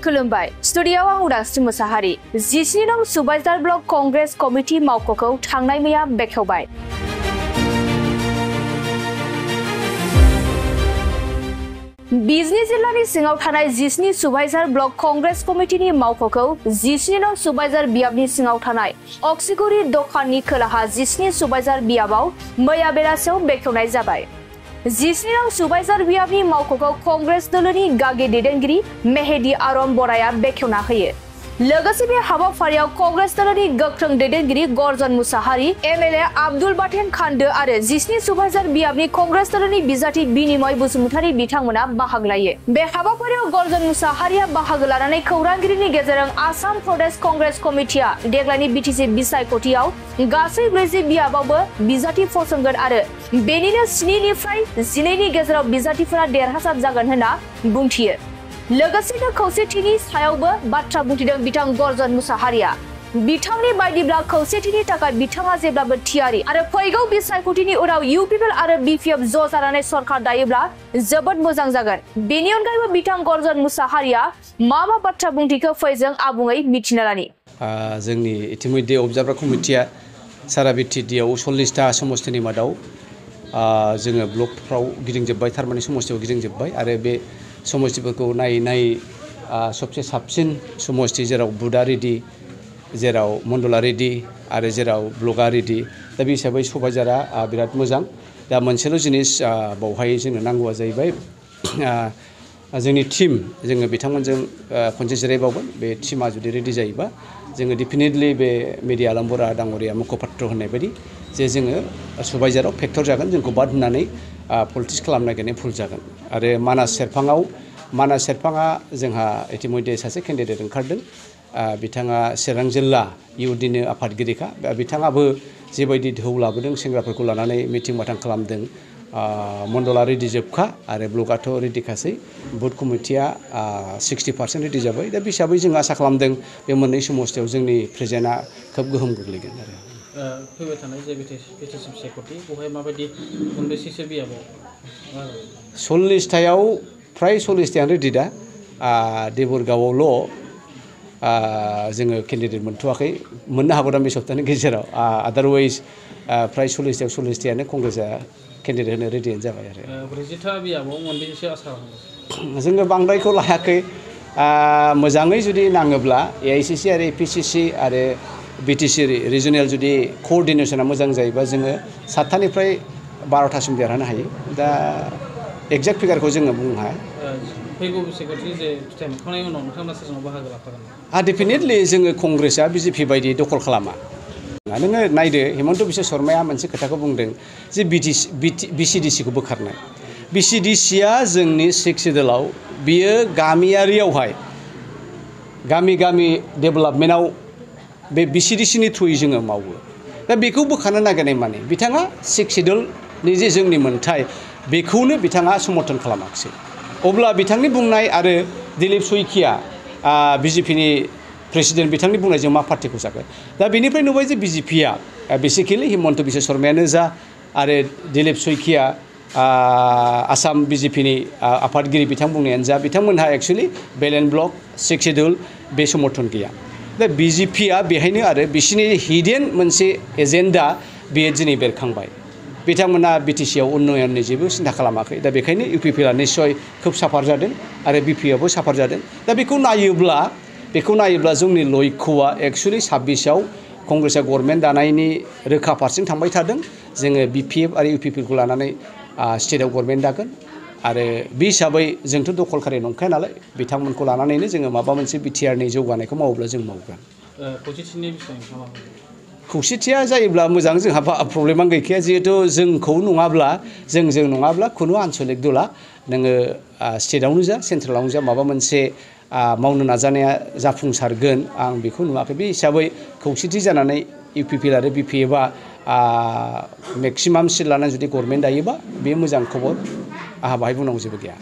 खुलुमबाय स्टुडियोआव आं उदांस्रि मुसाहारि 17 नं सुबाइजार ब्लक कंग्रेस कमिटि मावख'खौ थांनाय मैया बेखेवबाय। बिजनी जिल्लानि सिङाव थानाय 17 सुबाइजार ब्लक कंग्रेस कमिटिनि मावख'खौ 17 नं सुबाइजार बियाबनि सिङाव थानाय अक्सिगुरि दखाननि खोलाहा 17 सुबाइजार बियाबाव मैया बेलासियाव बेखेवनाय जाबाय। 17 नं सुबाइजार बियाबनि मावख'खौ कंग्रेस दलनि गागि दैदेनगिरि मेहेदी आरम बराया बेखेवना होयो। लोगोसे बे हाबाफारियाव कंग्रेस दलनि गोख्रों दैदेनगिरि गर्जन मुसाहारि, एमएलए आब्दुल बाथेन खान्दो आरो 17 सुबाइजार बियाबनि कंग्रेस दलनि बिजाथि बिनिमय बसुमतारी बिथांमोना बाहागो लायो। बे हाबाफारियाव गर्जन मुसाहारिया बाहागो लानानै खौरांगिरिनि गेजेरजों आसाम प्रदेश कंग्रेस कमिटिया देग्लायनि बिटिसि बिसायख'थियाव गासै 40 बियाबावबो बिजाथि फसंगोन आरो बेनिनो 7 निफ्राय 12 नि गेजेराव बिजाथिफोरा देरहासार जागोन होनना बुंथियो। लोगोसेनो खौसेथिनि सायावबो बाथ्रा बुंथिदों बिथां गर्जन मुसाहारिया। बिथांनि बायदिब्ला खौसेथिनि थाखाय बिथाङा जेब्लाबो थियारि आरो फैगौ बिसायख'थिनि उनाव इउपिपिएल आरो बिपिएफ ज' जानानै सरकार दायोब्ला जोबोद मोजां जागोन। बेनि अनगायैबो बिथां गर्जन मुसाहारिया मा बाथ्रा बुंथिखौ फैजों आबुङै मिथिना लानि। जोंनि इतिमध्ये अबजार्भार कमिटिया सारा बिटिडिआव 40टा समस्तिनि मादाव जोङो ब्लकफ्राव गिदिंजोब्बाय, थारमाने समस्तियाव गिदिंजोब्बाय आरो बे समस्तिफोरखौ नायै सबसे साबसिन समस्ति जेराव बुदा रेडि, जेराव मण्डला रेडि आरो जेराव ब्लकआ रेडि। दा बे हिसाबै सुबाइजारा बिराद मोजां। दा मोनसेल' जिनिस बावहाय जोंनो नांगौआ जाहैबाय जोंनि टीम, जोङो बिथांमोनजों खनसे जिरायबावगोन। बे टीमा जुदि रेडि जायोबा जोङो डेफिनेटलि बे मेहेदी आलम बरा दाङ'रिया मुखपात्र होननाय बायदि जे जोङो सुबाइजाराव फेक्टर जागोन, जोंखौ बाद होनानै पलिटिक्स खालामनो नागिरनाय भुल जागोन। आरो मानास सेरफाङा जोंहा इतिमध्ये सासे केन्डिडेट ओंखारदों। बिथाङा चिरां जिल्ला इउदिनो आफादगिरिखा। बिथाङाबो जेबायदि ढौ लाबोदों सेंग्राफोरखौ लानानै मिटिं माथां खालामदों। मण्डला रेडि जोबखा आरो ब्लकआथ' रेडिखासै। बुथ कमिटिया 60% रेडि जाबाय। दा बे हिसाबै जों आसा खालामदों बे मोननै समस्तियाव जोंनि प्रेजेन्टआ खोब गोहोम गोग्लैगोन आरो। फैबाय थानाय जे बिटिसि बिसायख'थि बेवहाय माबायदि मोनबेसेसो बियाबाव 40टायाव फ्राय 40टायानो रेडि दा। देबरगावआवल' जोङो केन्डिडेट मोनथ'वाखै, मोननो हागौ दा बे सप्तानि गेजेराव। आदारवाइज फ्राय 40टायानो कंग्रेसआ केन्डिडेट होनो रेडियानो जाबाय आरो। 40टा बियाबाव मोनबेसेसो आसा खालामदों? जोङो बांद्रायखौ लायाखै। मोजाङै जुदि नाङोब्ला एआइसिसि आरो एपिसिसि आरो बिटिसि रिजनेल जुदि कअर्डिनेसना मोजां जायोबा जोङो 7टानिफ्राय 12टासिम देरहानो हायो। दा एक्जेक्ट फिगारखौ जोङो बुंनो हाया। फैगौ बिसायख'थि जे फिथाइ मोनखांनायनि उनाव नोंथांमोना सोरजों बाहागो लाफागोन? डेफिनेटलि जोङो कंग्रेसआ बिजेपि बायदि दखल खालामा। नोङो नायदो, हिमन्त बिश्व शर्माया मोनसे खोथाखौ बुंदों जे बिसिडिसिखौ बोखारनाय। बिसिडिसिया जोंनि 6 सिडुलाव बियो गामियारियावहाय गामि डेभेलपमेन्टआव बे बिसिडिसिनि थ्रुयै जोङो मावो। दा बेखौ बोखारनो नागिरनाय माने बिथाङा 6 सिडुलनि जे जोंनि मोन्थाय बेखौनो बिथाङा समर्थन खालामाखिसै। अब्ला बिथांनि बुंनाय आरो दिलीप शइकिया बिजेपिनि प्रेसिडेन्ट, बिथांनि बुंनायजों मा पार्टिखौ जागोन? दा बेनिफ्राय नुबाय जे बिजेपिया बेसिकेलि हिमन्त बिश्व शर्मायानो जा आरो दिलीप शइकिया आसाम बिजेपिनि आफादगिरि बिथां बुंनायानो जा, बिथांमोनहा एक्सुवेलि बेलेन्स ब्लक 6 सिडुल बे समर्थन गैया। दा बिजेपिया बेहायनो आरो बिसिनि हिडेन मोनसे एजेन्डा बेयो दिनै बेरखांबाय। बिथांमोना बिटिसिआव उन्नयननि जेबो सिन्था खालामाखै। दा बेखायनो इउपिपिएलआ निस्सय खोब साफार जादों आरो बिपिएफआबो साफार जादों। दा बेखौ नायोब्ला जोंनि लक्ष्यआ एक्सुवेलि 26आव कंग्रेसआ गभर्नमेन्ट दानायनि रोखा फारसेजों थांबाय थादों। जोङो बिपिएफ आरो इउपिपिएलखौ लानानै स्टेटआव गभर्नमेन्ट दागोन आरो बे हिसाबै जोंथ' दखलखारि नंखाया नालाय, बिथांमोनखौ लानानैनो जोङो माबा मोनसे बिटिआरनि जौगानायखौ मावोब्ला जों मावगोन। खौसेथिया जायोब्ला मोजां, जोंहा प्रब्लेमानो गैखाया। जिहेतु जोंजों नङाब्ला खुनु आन्सलिक दला नोङो स्टेटआवनो जा सेन्ट्रेलावनो जा माबा मोनसे मावनो नाजानाया जाफुंसारगोन आं बेखौ नुवाखै। बे हिसाबै खौसेथि जानानै इउपिपिएल आरो बिपिएफआ मेक्सिमाम सिट लानानै जुदि गभर्नमेन्ट दायोबा बे मोजां खबर। आंहा बाहाय बुंनांगौ जेबो गैया।